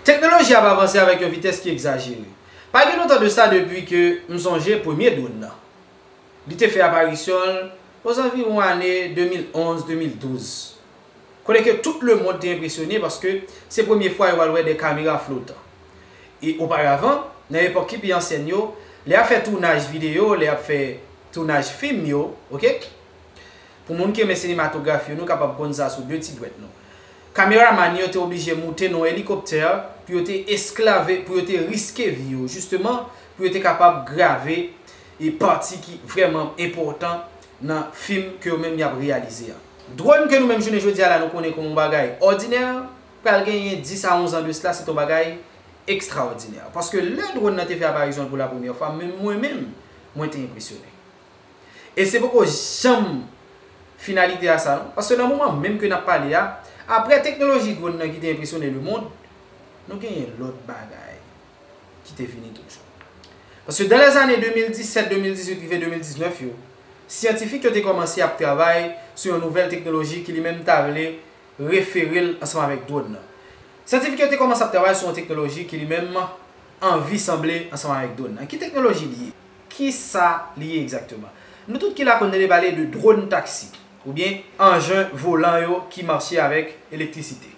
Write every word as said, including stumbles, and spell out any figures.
Teknoloji ap avanse avèk yon vitès ki egzajere. Pa gen lontan de sa depi ke m sonje premye dwòn nan. Li te fè aparisyon l ozanviwon ane de mil onz, de mil douz. Kote ke tout lemonn te enpresyone paske se premye fwa yo pral wè de kamera flotan. E oparavan, nan epòk ki pi ansyèn yo, lè y ap fè tounaj videyo, lè y ap fè tounaj fim yo, oke? Pou moun ki renmen sinematografi yo, nou kapab konn sa sou de ti dwèt nou. Kameramann yo te oblije moute nan yon elikoptè pou yo te esklave, pou yo te riske vi yo, jisteman, pou yo te kapab grave e pati ki vrèman enpòtan nan fim ke yo menm y ap reyalize a. Dwòn ke nou menm jounen jodi a la nou konnen kòm yon bagay òdinè, pral genyen dis a onz an de sila, se te yon bagay ekstraòdinè. Paske lè dwòn nan te fè aparisyon l pou la premyè fwa, menm mwen menm, mwen te enpresyone. E se poko janm finalite a sa non. Paske nan moman menm ke n ap pale a, apre teknoloji dwòn nan ki te enpresyone lemonn, nou genyen lòt bagay ki te vini toujou. Paske dan lèzane de mil disèt, de mil dizuit rive de mil diznèf yo, syantifik yo te kòmanse ap travay sou yon nouvèl teknoloji ki li menm ta vle refere l ansanm avèk dwòn nan. Syantifik yo te kòmanse ap travay sou yon teknoloji ki li menm anvi sanble ansanm avèk dwòn nan. Ki teknoloji li ye? Kisa li ye egzakteman? Nou tout ki la konn tande pale de dwòn taksi, oubyen anjen volan yo ki mache avèk elektrisite.